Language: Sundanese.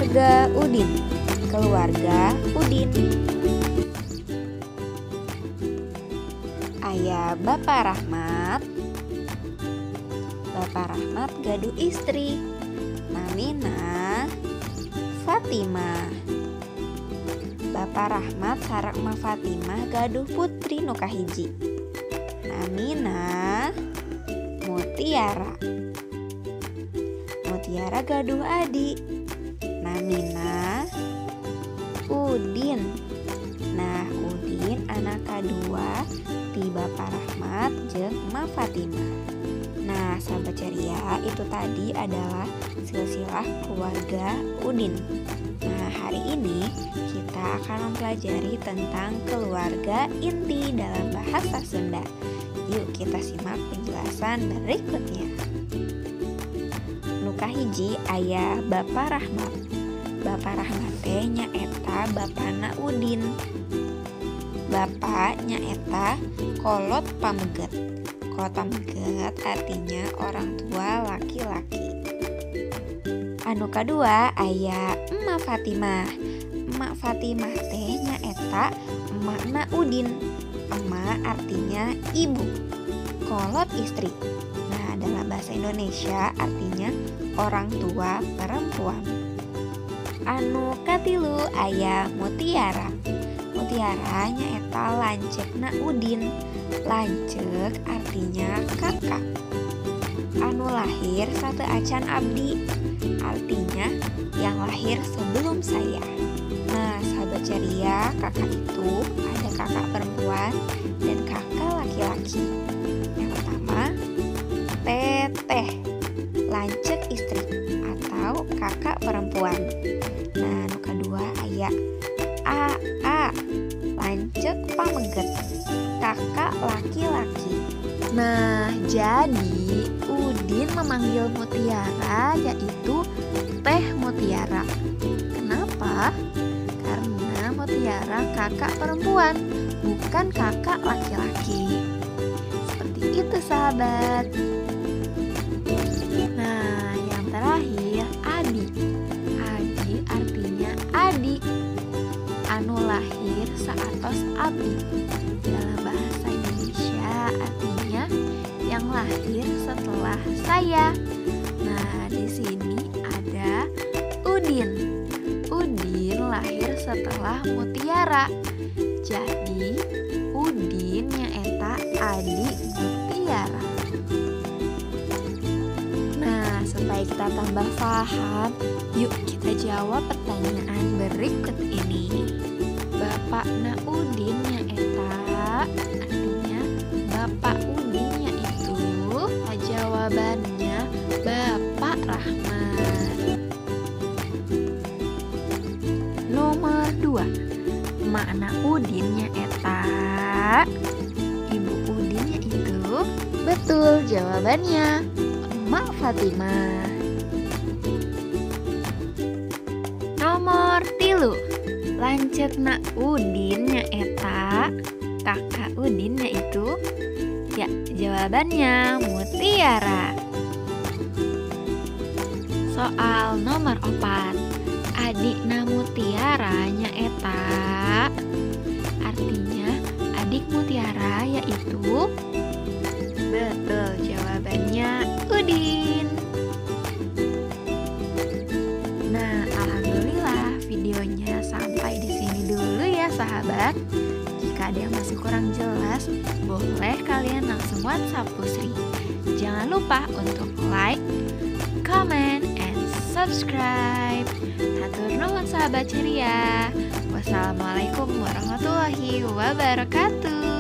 Keluarga Udin. Keluarga Udin. Ayah Bapak Rahmat. Bapak Rahmat gaduh istri namina Fatimah. Bapak Rahmat sareng Emak Fatimah gaduh putri nu kahiji namina Mutiara. Mutiara gaduh adik namina Udin. Nah, Udin anak kadua ti Bapak Rahmat jeung Emak Fatimah. Nah, sahabat ceria, itu tadi adalah silsilah keluarga Udin. Nah, hari ini kita akan mempelajari tentang keluarga inti dalam bahasa Sunda. Yuk kita simak penjelasan berikutnya. Nu kahiji aya Bapak Rahmat. Bapak Rahmat teh nyaeta bapana Udin. Bapak nyaeta kolot pameget. Kolot pameget artinya orang tua laki-laki. Anu kadua aya Emak Fatimah. Emak Fatimah teh nyaeta emakna Udin. Emak artinya ibu, kolot istri. Nah, dalam bahasa Indonesia artinya orang tua perempuan. Anu katilu aya Mutiara. Mutiara nyaeta lanceukna Udin. Lanceuk artinya kakak. Anu lahir sateuacan abdi, artinya yang lahir sebelum saya. Nah, sahabat ceria, kakak itu ada kakak perempuan dan kakak laki-laki. Yang pertama, teteh, lanceuk istri atau kakak perempuan. Nah, nu kedua aya AA, lanceuk pameget, kakak laki-laki. Nah, jadi Udin memanggil Mutiara yaitu Teh Mutiara. Kenapa? Karena Mutiara kakak perempuan, bukan kakak laki-laki. Seperti itu, sahabat. Nah, yang terakhir adik. Adik artinya adik. Anu lahir saatos abdi. Dalam bahasa Indonesia artinya yang lahir setelah saya. Nah, di sini ada Udin. Udin lahir setelah Mutiara. Jadi, Udin nyaeta adik Mutiara. Nah, supaya kita tambah paham, yuk kita jawab pertanyaan berikut ini. Bapakna Udin nyaeta, artinya Bapak Udin yaitu, jawabannya Bapak Rahmat. Nomor 2, makna Udin nyaeta, Ibu Udin yaitu, betul jawabannya Emak Fatimah. Nomor 3, lanceukna Udin nyaeta, kakak Udin yaitu, ya jawabannya Mutiara. Soal nomor 4, adikna Mutiara nyaeta, artinya adik Mutiara yaitu, betul jawabannya Udin. Nah, alhamdulillah videonya sampai di sini dulu ya sahabat. Jika ada yang masih kurang jelas, boleh kalian langsung WhatsApp Pusri. Jangan lupa untuk like, comment, and subscribe. Hatur nuhun sahabat ceria. Wassalamualaikum warahmatullahi wabarakatuh.